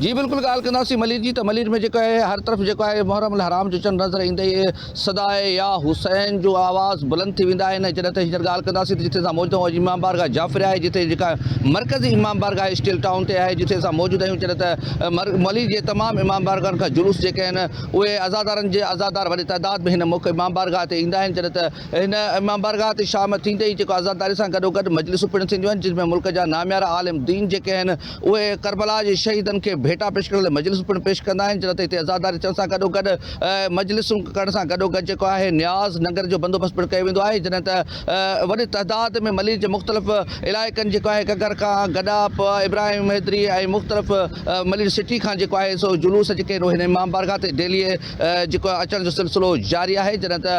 جي بلڪل ڳالهه ڪنداسين ملير جي ته ملير ۾ جيڪو آهي هر طرف جيڪو آهي محرم الحرام جو چنڊ نظر ايندي ئي صداء يا حسين جو آواز بلند ٿي ويندا آهن ۽ جڏهن ته هينئر ڳالهه ڪنداسين ته جتي اسان موجود آهيون اها امام بارگاهه جعفريه آهي جتي جيڪا مرڪزي امام بارگاهه اسٽيل ٽائون تي آهي جتي اسان موجود آهيون جڏهن ته ملير جي تمام امام بارگاهن کان جلوس جيڪي آهن اهي عزادارن جي عزادار وڏي تعداد ۾ هن مک امام بارگاهه تي ايندا آهن جڏهن ته هن امام بارگاهه تي شام ٿيندي ئي جيڪو عزاداري سان گڏوگڏ مجلسون پڻ ٿينديون آهن جن ۾ ملڪ جا ناميارا عالم دين جيڪي آهن اهي ڪربلا جي شهيدن کي ڀيٽا پيش ڪرڻ لاء مجلسون پڻ پيش ڪندا آهن جڏهن ته هتي عزاداري ٿيڻ سان گڏوگڏ مجلسون ڪرڻ سان گڏوگڏ جيڪو آهي نياز ننگر جو بندوبست پڻ ڪيو ويندو آهي جڏهن ته وڏي تعداد ۾ ملير جي مختلف علائقن جيڪو آهي گگر کان گڏاپ ابراهيم حيدري ۽ مختلف ملير سٽي کان جيڪو آهي سو جلوس جيڪي آهن اهي هن امام بارگاهه تي ڊيلي جيڪو اچڻ جو سلسلو جاري آهي جڏهن ته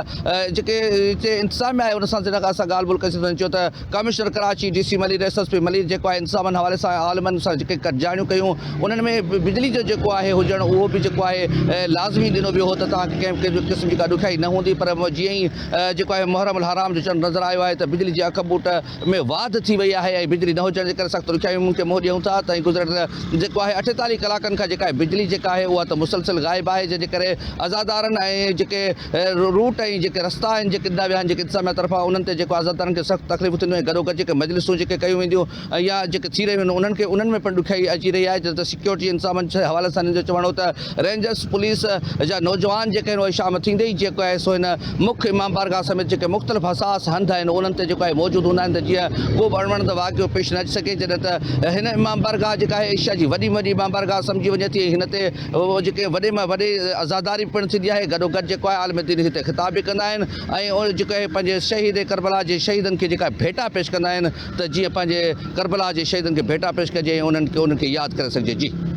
جيڪي هتي انتظاميا آهي ان سان جڏهن اسان ڳالهه ٻولهه ڪئي سين چيو ته commissioner Karachi D C Malir S S P Malir جيڪو آهي انتظامن حوالي سان عالمن سان جيڪي گڏجاڻيون ڪيون انهن ۾ بجلي جو جيڪو آهي هجڻ اهو به جيڪو آهي لازمي ڏنو ويو هو ته توهان کي ڪنهن به قسم جي ڪا ڏکيائي نه هوندي پر جيئن ئي جيڪو آهي محرم الحرام جو چنڊ نظر آيو آهي ته بجلي جي اکٻوٽ ۾ واڌ ٿي وئي آهي ۽ بجلي نه هجڻ جي ڪري سخت ڏکيائين کي منهن ڏيون ٿا ۽ گذريل جيڪو آهي 48 ڪلاڪن کان جيڪا بجلي جيڪا آهي اها ته مسلسل غائب آهي جنهن جي ڪري عزادارن ۽ جيڪي روٽ ۽ جيڪي رستا آهن جيڪي ڏنا ويا آهن جيڪي انتظاميا طرفان انهن تي جيڪو عزادارن کي سخت تڪليفون ٿينديون ۽ گڏوگڏ جيڪي مجلسون جيڪي ڪيون وينديون يا جيڪي ٿي رهيون آهن انهن کي انهن ۾ پڻ ڏکيائي اچي رهي آهي جڏهن ته سيڪيورٽي انتظامن جي حوالي سان هنن جو چوڻ هو ته رينجرز پوليس جا نوجوان جيڪي آهن اهي شام ٿيندي ئي جيڪو آهي سو هن مک امام بارگاهه سميت جيڪي مختلف حساس هنڌ آهن انهن تي جيڪو آهي موجود هوندا آهن ته جيئن ڪو به اڻوڻندڙ واقعو پيش نه اچي سگهي جڏهن ته هن امام بارگاهه جيڪا آهي ايشيا جي وڏي ۾ وڏي امام بارگاهه سمجهي وڃي ٿي ۽ هن تي جيڪي وڏي ۾ وڏي عزاداري پڻ ٿيندي آهي گڏوگڏ جيڪو آهي عالم دين هتي خطاب به ڪندا آهن ۽ جيڪو آهي پنهنجي شهيد ڪربلا جي شهيدن کي جيڪا ڀيٽا پيش ڪندا آهن ته جيئن پنهنجي ڪربلا جي شهيدن کي ڀيٽا پيش ڪجي ۽ انهن کي ياد ڪري سگهجي جي.